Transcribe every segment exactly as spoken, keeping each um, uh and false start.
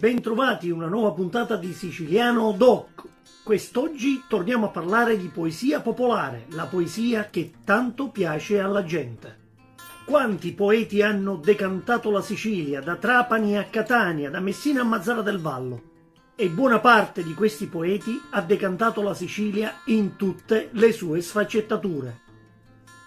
Bentrovati, una nuova puntata di Siciliano Doc. Quest'oggi torniamo a parlare di poesia popolare, la poesia che tanto piace alla gente. Quanti poeti hanno decantato la Sicilia, da Trapani a Catania, da Messina a Mazara del Vallo? E buona parte di questi poeti ha decantato la Sicilia in tutte le sue sfaccettature.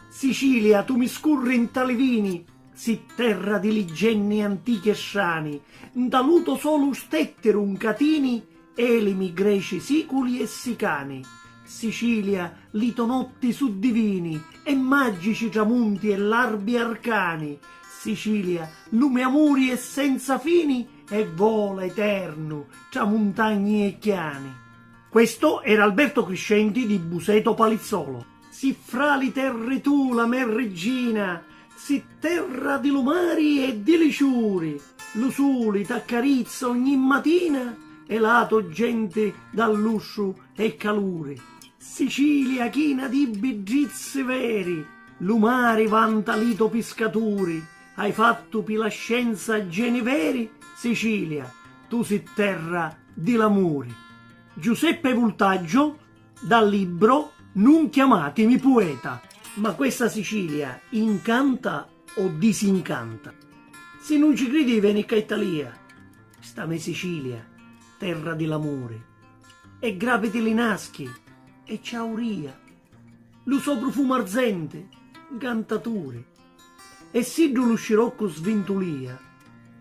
Sicilia, tu mi scurri nta li vini, si terra di liggenni antichi e strani, nta lu to solu stettiru ncatini elimi, greci, siculi e sicani. Sicilia, li to notti su divini, e magici tramunti e larbi arcani. Sicilia, lu me amuri è senza fini e vola eternu tra muntagni e chiani. Questo era Alberto Criscenti di Buseto Palizzolo. Si fra li terri tu, la me riggina, si terra di lu mari e di li ciuri, lu suli t'accarizza ogni matina e la to genti dà lustru e caluri. Sicilia china di biddizzi veri, lu mari vanta li to piscaturi, hai fattu pi la scienza geni veri, Sicilia, tu si terra di l'amuri. Giuseppe Vultaggio, dal libro Nun chiamatimi pueta. Ma questa Sicilia incanta o disincanta? Si nun ci cridi, veni ccà i talia sta me Sicilia, terra di l'amuri, e grapiti li naschi e ciauria, lu so prufumu arzenti, ncantaturi. E siddu lu sciroccu svintulia,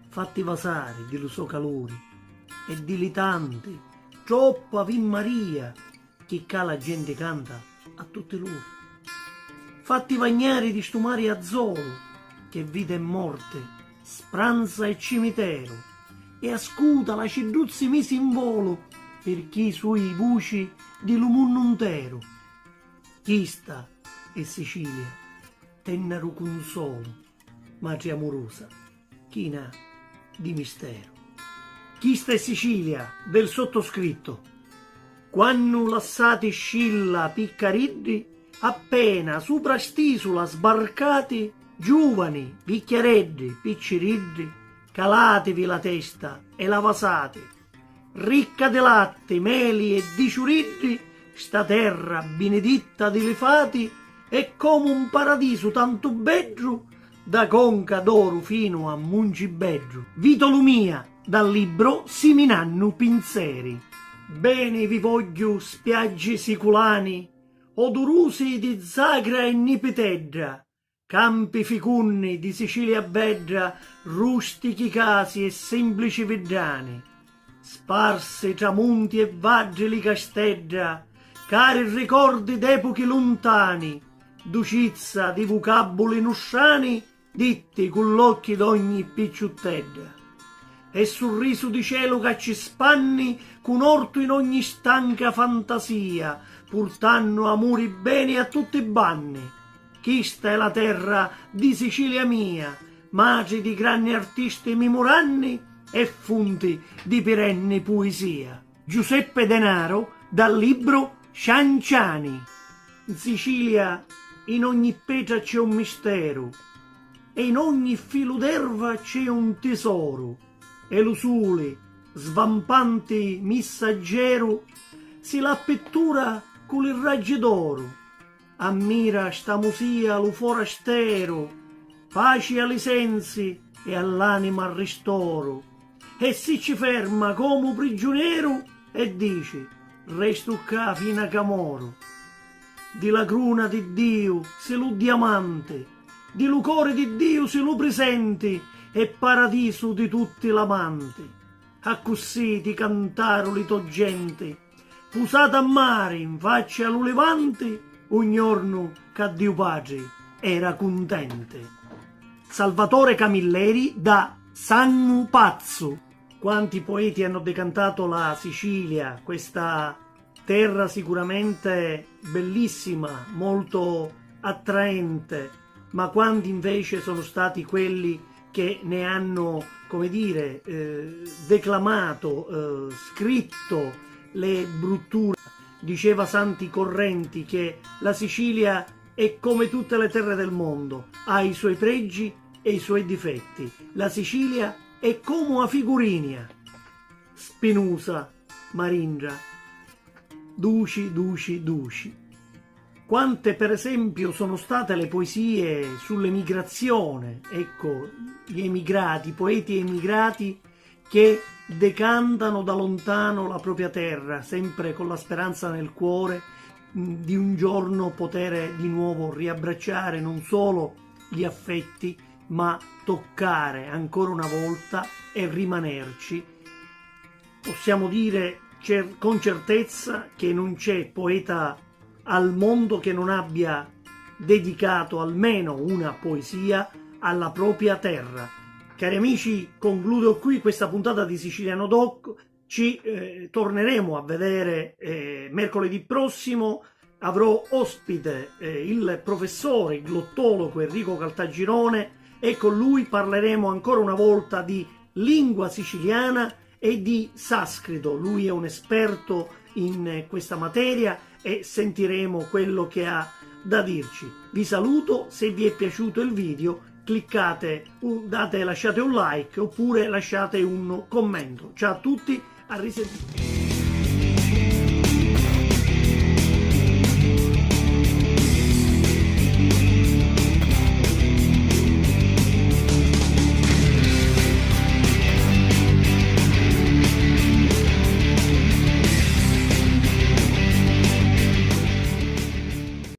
fatti vasari di lu so caluri e di li tanti, troppu Ave Maria, chi ccà la genti canta a tutti l'uri. Fatti vagnari di stu mari azzolu, ch'è vita e morti, spranza e cimiteru, e ascuta l'acidduzzi misi in volu, pirchì sui i vuci di lu munnu nteru. Chista è Sicilia, tennaru cunzolu, matri amurusa, china di misteru. Chista è Sicilia del sottoscritto. Quannu lassati Scilla piccariddi, appena supra st'isula sbarcati, giuvani, vicchiareddi, picciriddi, calativi la testa e la vasati. Ricca di latti, meli e di ciuriddi, sta terra biniditta di li fati è comu un paradisu tantu beddu, da Conca d'Oru finu a Muncibeddu. Vitolu mia, dal libro Siminannu pinzeri. Beni vi vogghiu spiaggi siculani, odurusi di zagra e nipitedda, campi ficunni di Sicilia bedda, rustichi casi e simplici viddani, sparsi tra munti e vaddi li castedda, cari ricordi d'epuchi luntani, ducizza di vucabbuli nustrani, ditti cu l'occhi d'ogni picciuttedda. E surrisu di celu ca ci spanni, cunòrtu in ogni stanca fantasia, purtannu amuri beni a tutti banni. Chista è la terra di Sicilia mia, matri di granni artisti mimuranni e funti di pirenni puisia. Giuseppe Denaro, dal libro Cianciani. In Sicilia in ogni petra c'è un misteru, e in ogni filu d'erva c'è un tisoru, e lu suli, svampanti missaggeru, si l'appittura cu li raggi d'oru. Ammira sta musia lu forasteru, paci a li sensi e all'anima ristoru. E si ci ferma comu prigiuneru e dici: "Restu ccà fina ca moru." Di la cruna di Diu si lu diamanti, di lu cori di Diu si lu prisenti, e paradisu di tutti l'amanti. Accussì ti cantaru li to genti, pusata a mari, 'n facci a lu livanti, un jornu ca Diu Patri era cuntenti. Salvatore Camilleri da Sangu Pazzu. Quanti poeti hanno decantato la Sicilia, questa terra sicuramente bellissima, molto attraente, ma quanti invece sono stati quelli che ne hanno, come dire, eh, declamato, eh, scritto le brutture. Diceva Santi Correnti che la Sicilia è come tutte le terre del mondo, ha i suoi pregi e i suoi difetti. La Sicilia è comu a figurinia. Spinusa, Marindra, duci, duci, duci. Quante, per esempio, sono state le poesie sull'emigrazione, ecco, gli emigrati, poeti emigrati che decantano da lontano la propria terra, sempre con la speranza nel cuore, mh, di un giorno poter di nuovo riabbracciare non solo gli affetti, ma toccare ancora una volta e rimanerci. Possiamo dire cer-, con certezza che non c'è poeta al mondo che non abbia dedicato almeno una poesia alla propria terra. Cari amici, concludo qui questa puntata di Siciliano Doc. Ci, eh, torneremo a vedere, eh, mercoledì prossimo. Avrò ospite, eh, il professore, il glottologo Enrico Caltagirone, e con lui parleremo ancora una volta di lingua siciliana e di sanscrito. Lui è un esperto in, eh, questa materia e sentiremo quello che ha da dirci. Vi saluto, se vi è piaciuto il video, cliccate, un- date, lasciate un like oppure lasciate un commento. Ciao a tutti, a risentirci.